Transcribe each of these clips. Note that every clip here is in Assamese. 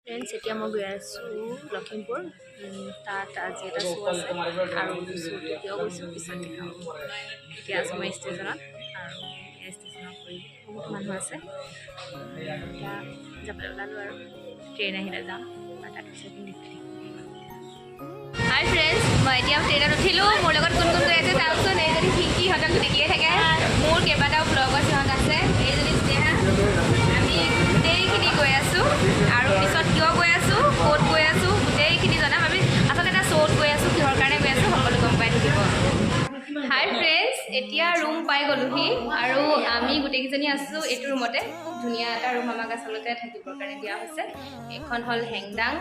ফ্ৰেণ্ডছ, এতিয়া মই গৈ আছোঁ লখিমপুৰ। তাত আজি এটা শ্ব' আছে আৰু শ্ব'টো কিয় গৈছোঁ পিছত দেখাম। এতিয়া আছোঁ মই ষ্টেচনত আৰু ষ্টেচনত বহুত মানুহ আছে। এতিয়া যাবলৈ ওলালোঁ আৰু ট্ৰেইন আহিলে যাম আৰু তাত পিছত দেখুৱাই। হাই ফ্ৰেণ্ডছ, মই এতিয়া ট্ৰেইনত উঠিলোঁ। মোৰ লগত কোন কোন গৈ আছে চাওকচোন। এইজনী পিংকিহঁতক দেখিয়ে থাকে, মোৰ কেইবাটাও ব্লগত সিহঁত আছে। এইজনী স্নেহা। আমি গোটেইখিনি গৈ আছোঁ আৰু পিছত কিয় গৈ আছোঁ, ক'ত গৈ আছোঁ গোটেইখিনি জনাম। আমি আচলতে এটা শ্ব'ত গৈ আছোঁ, কিহৰ কাৰণে গৈ আছোঁ সকলো গম পাই থাকিব। হাই ফ্ৰেণ্ডছ, এতিয়া ৰুম পাই গ'লোহি আৰু আমি গোটেইকেইজনী আছোঁ এইটো ৰুমতে। খুব ধুনীয়া এটা ৰুম আমাক আচলতে থাকিবৰ কাৰণে দিয়া হৈছে। এইখন হ'ল হেংদাং,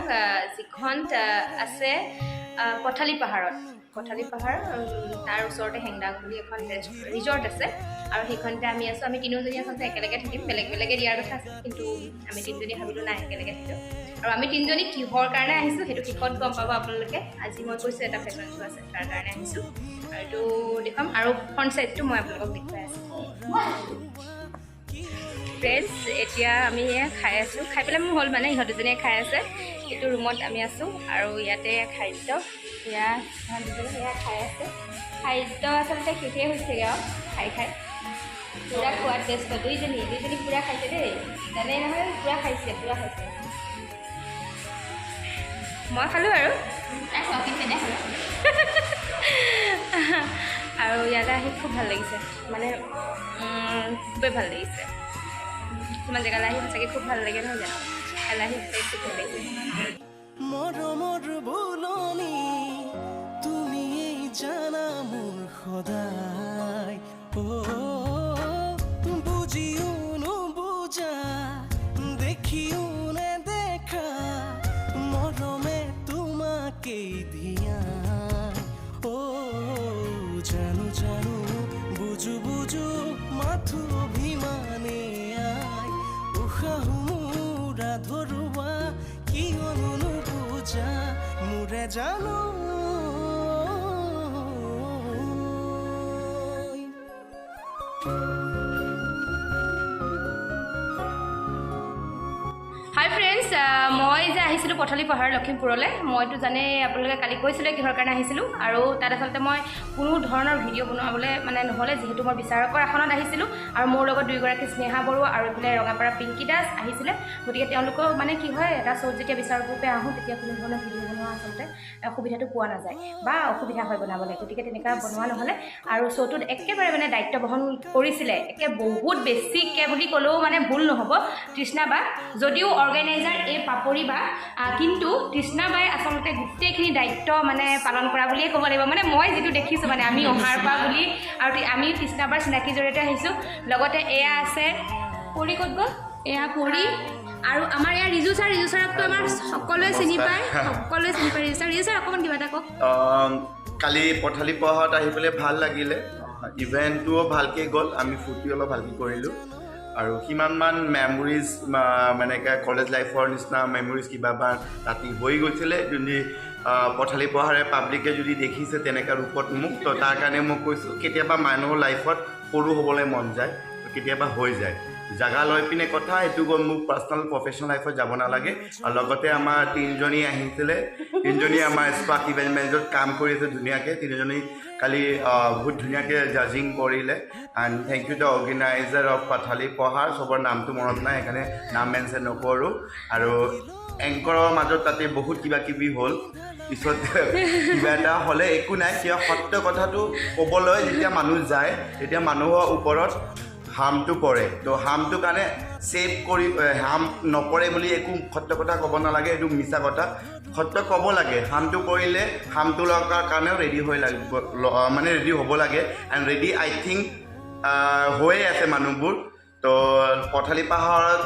যিখন আছে পথালি পাহাৰত। পথালি পাহাৰ, তাৰ ওচৰতে হেংদাং বুলি এখন ৰিজৰ্ট আছে আৰু সেইখনতে আমি আছোঁ। আমি তিনিওজনী আচলতে একেলগে থাকিম। বেলেগ বেলেগে দিয়াৰ কথা আছিল, কিন্তু আমি তিনিজনী ভাবিলোঁ নাই, একেলগে থাকিম। আৰু আমি তিনিজনী কিহৰ কাৰণে আহিছোঁ সেইটো শেষত গম পাব আপোনালোকে। আজি মই কৈছোঁ এটা ফেশ্বন শ্ব' আছে, তাৰ কাৰণে আহিছোঁ আৰু এইটো দেখুৱাম আৰু ফ্ৰণ্ট চাইডটো মই আপোনালোকক দেখুৱাই আছোঁ। ফ্ৰেণ্ডছ, এতিয়া আমি খাই আছোঁ। খাই পেলাই মোৰ হ'ল, মানে ইহঁত দুজনীয়ে খাই আছে। এইটো ৰুমত আমি আছোঁ আৰু ইয়াতে খাদ্য। এয়া ইহঁত দুজনী এয়া খাই আছে। খাদ্য আচলতে শেষেই হৈছেগৈ আৰু খাই খাই পূৰা খোৱাত ব্যস্ত দুইজনী। দুইজনী পূৰা খাইছে দেই, জানেই নহয়, পূৰা খাইছে, পূৰা খাইছে। মই খালোঁ আৰু আৰু ইয়ালৈ আহি খুব ভাল লাগিছে, মানে খুবেই ভাল লাগিছে। কিছুমান জেগালৈ আহি সঁচাকৈ খুব ভাল লাগে, নহয় জানো? ইয়ালৈ আহি সঁচাকৈ খুব ভাল লাগিছে। মৰমৰ বুলনি তুমি জানা মোৰ সদায়, অ বুজিও নুবুজা, দেখিও নেদেখা, মৰমে তোমাকেই দিয়া। অ জানো জানো, বুজো বুজো, মাথো অভিমানে আই উশাহ মোৰ আধৰুৱা, কিয়নো নুবুজা মোৰে জানো। হাই ফ্ৰেণ্ডছ, মই যে আহিছিলোঁ পথালি পাহাৰ লখিমপুৰলৈ, মইতো জানেই আপোনালোকে, কালি কৈছিলোঁ কিহৰ কাৰণে আহিছিলোঁ। আৰু তাত আচলতে মই কোনো ধৰণৰ ভিডিঅ' বনাবলৈ মানে নহ'লে, যিহেতু মই বিচাৰকৰ আসনত আহিছিলোঁ আৰু মোৰ লগত দুয়োগৰাকী স্নেহা বৰুৱা আৰু এইফালে ৰঙাপাৰা পিংকী দাস আহিছিলে। গতিকে তেওঁলোকেও মানে কি হয়, এটা শ্ব'ত যেতিয়া বিচাৰক ৰূপে আহোঁ তেতিয়া কোনো ধৰণৰ ভিডিঅ' বনোৱা আচলতে সুবিধাটো পোৱা নাযায় বা অসুবিধা হয় বনাবলৈ। গতিকে তেনেকুৱা বনোৱা নহ'লে। আৰু শ্ব'টোত একেবাৰে মানে দায়িত্ব বহন কৰিছিলে একে বহুত বেছিকৈ বুলি ক'লেও মানে ভুল নহ'ব তৃষ্ণা বা, যদিও অৰ্গেনাইজাৰ এই পাপৰি বা, কিন্তু তৃষ্ণা বাই আচলতে গোটেইখিনি দায়িত্ব মানে পালন কৰা বুলিয়ে ক'ব লাগিব। মানে মই যিটো দেখিছোঁ, মানে আমি অহাৰ পৰা বুলি আৰু আমি তৃষ্ণা বাৰ চিনাকিৰ জৰিয়তে আহিছোঁ। লগতে এয়া আছে পৰি, ক'ত গ'ল? এয়া পৰি আৰু আমাৰ এয়া ৰিজু ছাৰ। ৰিজু ছাৰকতো আমাৰ সকলোৱে চিনি পায়, সকলোৱে চিনি পায় ৰিজু ছাৰ। ৰিজু ছাৰ, অকণমান কিবা এটা কওক। কালি পথালি পাহাৰত আহি পেলাই ভাল লাগিলে। ইভেণ্টটোও ভালকৈ গ'ল, আমি ফূৰ্তি অলপ ভালকৈ কৰিলোঁ আৰু সিমানমান মেমৰিজ, মানে কলেজ লাইফৰ নিচিনা মেমৰিজ কিবা বা ৰাতি হৈ গৈছিলে। যদি পথালি পাহাৰে পাব্লিকে যদি দেখিছে তেনেকুৱা ৰূপত মোক, তো তাৰ কাৰণে মই কৈছোঁ, কেতিয়াবা মানুহৰ লাইফত সৰু হ'বলৈ মন যায়, কেতিয়াবা হৈ যায়। জাগা লৈ পিনে কথা সেইটো গ'ল, মোক পাৰ্চনেল প্ৰফেচনেল লাইফত যাব নালাগে। আৰু লগতে আমাৰ তিনিজনী আহিছিলে, তিনিজনী আমাৰ স্পাৰ্ক ইভেণ্ট মেনেজত কাম কৰি আছে ধুনীয়াকৈ। তিনিজনী কালি বহুত ধুনীয়াকৈ জাজিং কৰিলে। And thank you the organizer of Pathali Pahar. চবৰ নামটো মনত নাই, সেইকাৰণে নাম মেনশ্যন নকৰোঁ। আৰু এংকৰৰ মাজত তাতে বহুত কিবা কিবি হ'ল, পিছত কিবা এটা হ'লে একো নাই। কিয় সত্য কথাটো ক'বলৈ যেতিয়া মানুহ যায় তেতিয়া মানুহৰ ওপৰত হাৰ্মটো পৰে। তো হাৰ্মটো কাৰণে ছেভ কৰি, হাৰ্ম নপৰে বুলি একো সত্য কথা ক'ব নালাগে, এইটো মিছা কথা। সত্য ক'ব লাগে, হাৰ্মটো পৰিলে হাৰ্মটো লগাৰ কাৰণেও ৰেডি হৈ লাগিব, মানে ৰেডি হ'ব লাগে। এণ্ড ৰেডি আই থিংক হৈয়ে আছে মানুহবোৰ। তো পথালি পাহাৰত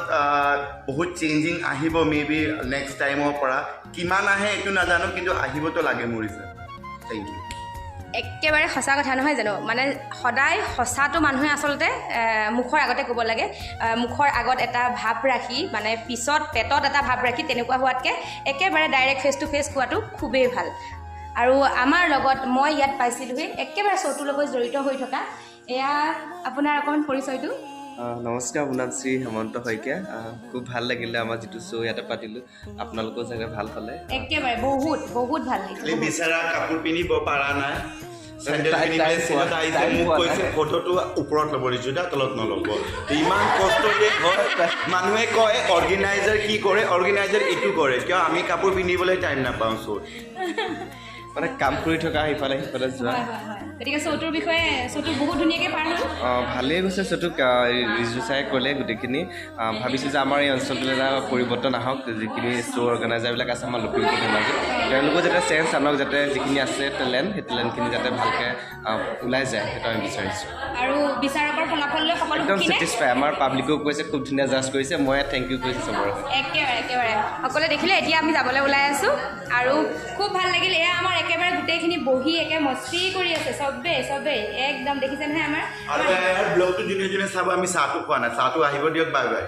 বহুত চেঞ্জিং আহিব মে বি নেক্সট টাইমৰ পৰা। কিমান আহে এইটো নাজানো, কিন্তু আহিবতো লাগে মোৰ হিচাপে। Thank U. একেবাৰে সঁচা কথা, নহয় জানো? মানে সদায় সঁচাটো মানুহে আচলতে মুখৰ আগতে ক'ব লাগে। মুখৰ আগত এটা ভাৱ ৰাখি, মানে পিছত পেটত এটা ভাৱ ৰাখি তেনেকুৱা হোৱাতকৈ একেবাৰে ডাইৰেক্ট ফেচ টু ফেচ কোৱাটো খুবেই ভাল। আৰু আমাৰ লগত মই ইয়াত পাইছিলোঁহি একেবাৰে শ্ব'টোৰ লগত জড়িত হৈ থকা এয়া আপোনাৰ অকণমান পৰিচয়টো। নমস্কাৰ, মোৰ নাম শ্ৰী হেমন্ত শইকীয়া। খুব ভাল লাগিলে, আমাৰ যিটো শ্ব' ইয়াতে পাতিলোঁ, আপোনালোকেও চাগে ভাল পালে। একেবাৰে বহুত বহুত ভাল লাগিছে। খালি বিচাৰা কাপোৰ পিন্ধিব পৰা নাই, চেণ্ডেল পিন্ধি টাইম পেলাই পোৱা চিনত আহিছে। টাইম মোক পোৱা কৈছে নাই। ফটোটো ওপৰত ল'ব দিছোঁ দা, তলত নল'ব। ইমান কষ্ট যে হয়। মানুহে কয় অৰ্গেনাইজাৰ কি কৰে, অৰ্গেনাইজাৰ এইটো কৰে কিয়, আমি কাপোৰ পিন্ধিবলৈ টাইম নাপাওঁ শ্ব'ত। মানে কাম কৰি থকা, ইফালে সিফালে যোৱা। হয়, গতিকে শ্ব'টোৰ বিষয়ে, শ্ব'টো বহুত ধুনীয়াকৈ পাৰ হ'ল। ভালেই গৈছে শ্ব'টোক। ৰিজু ছাৰে ক'লে গোটেইখিনি। ভাবিছোঁ যে আমাৰ এই অঞ্চলটোলৈ এটা পৰিৱৰ্তন আহক। যিখিনি শ্ব' অৰ্গেনাইজাৰবিলাক আছে আমাৰ লখিমপুৰ, ধেমাজি, তেওঁলোকেও যাতে চেঞ্জ আনক, যাতে যিখিনি আছে টেলেণ্ট, সেই টেলেণ্টখিনি যাতে ভালকৈ ওলাই যায়, সেইটো আমি বিচাৰিছোঁ। আৰু বিচাৰকৰ ফলাফল লৈ সকলো একদম সুখী নে? ছেটিছফাই। আমাৰ পাব্লিকেও কৈছে খুব ধুনীয়া জাজ কৰিছে। মই thank U কৈছোঁ চবৰে। একেবাৰে একেবাৰে। সকলোৱে দেখিলে, এতিয়া আমি যাবলৈ ওলাই আছোঁ আৰু খুব ভাল লাগিল। এয়া আমাৰ একেবাৰে গোটেইখিনি বহি একে মস্তি কৰি আছে চবেই চবেই একদম। দেখিছে নহয় আমাৰ আৰু ইয়াৰ ব্লগটো যোনে যোনে চাব, আমি চাহটো খোৱা নাই, চাহটো আহিব দিয়ক। Bye bye.